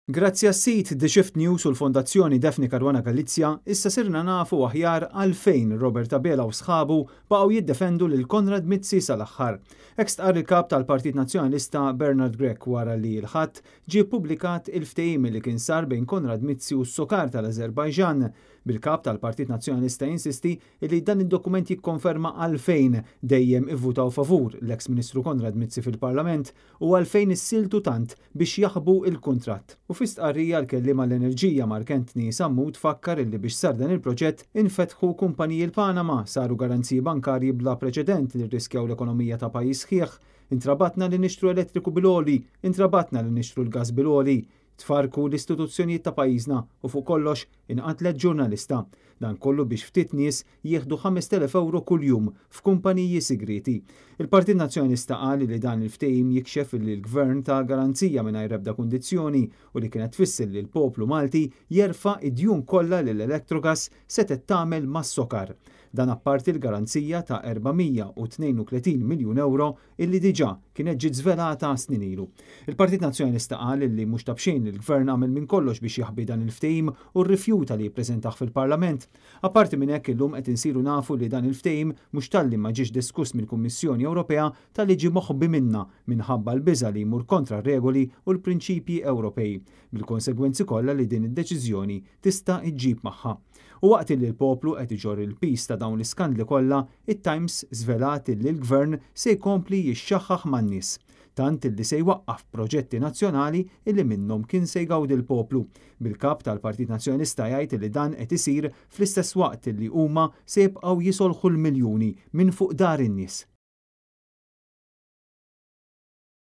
Grazzi għas-sit The Shift News u l-Fondazzjoni Daphne Caruana Galizia, issa sirna nafu aħjar għalfejn Robert Abela u sħabu baqgħu jiddefendu lil Konrad Mizzi sal-aħħar. Hekk stqarr il-Kap tal-Partit Nazzjonalista Bernard Grech wara li l-Ħadd ġie ppubblikat il-ftehim li kien sar bejn Konrad Mizzi u s-Sokar tal-Azerbajġan, bil-Kap tal-Partit Nazzjonalista jinsisti Illi dan id-dokument jikkonferma għalfejn dejjem ivvutaw favur l-eks Ministru Konrad Mizzi fil-Parlament u għalfejn issieltu tant biex jaħbu l-kuntratt. U fi stqarrija l-Kelliem għall-Enerġija Mark Anthony Sammut fakkar illi biex sar dan il-proġett infetħu kumpaniji l-Panama, saru garanziji bankarji bla preċedent li rriskjaw l-ekonomija ta' pajjiż sħiħ, intrabatna li nixtru elettriku bil-għoli, intrabatna li nixtru l-gass bil-għoli, Tfarrku l-istituzzjonijiet ta' pajjiżna u fuq kollox inqatlet ġurnalista. Dan kollu biex ftit nies jieħdu 5,000 ewro kuljum f'kumpaniji sigrieti. Il-Partit Nazzjonalista qal li dan il-ftehim jikxef li l-Gvern ta garanzija mingħajr ebda kundizzjoni u li kienet tfisser li l-poplu Malti jerfa' id-djun kollha li l-Electrogas setgħet tagħmel mas-Sokar. Dan apparti l-garanzija ta' 432 miljun ewro illi diġà kienet ġiet żvelata snin ilu. Il-Partit Nazzjonalista qal illi mhux ta' b'xejn li l-Gvern għamel minn kollox biex jaħbi dan il-ftehim u rrifjuta li jippreżentah fil-Parlament. Apparti minn hekk illum qed insiru nafu li dan il-ftehim mhux talli ma ġiex diskuss mill-Kummissjoni Ewropea talli ġie moħbi minnha minħabba l-biża' li jmur kontra r-regoli u l-prinċipji Ewropej, bil-konsegwenzi kollha li din id-deċiżjoni tista' ġġib magħha. U waqt illi l-poplu qed iġorr il-piż ta' dawn l-iskandli kollha, it-Times żvelat illi l-Gvern se jkompli jixxaħħaħ man-nies. Tant illi se jwaqqaf proġetti nazzjonali illi minnhom kien se jgawdi l-poplu, bil-Kap tal-Partit Nazzjonalista jgħid illi dan qed isir fl-istess waqt illi huma se jibqgħu jisolħu l-miljuni minn fuq dahar in-nies.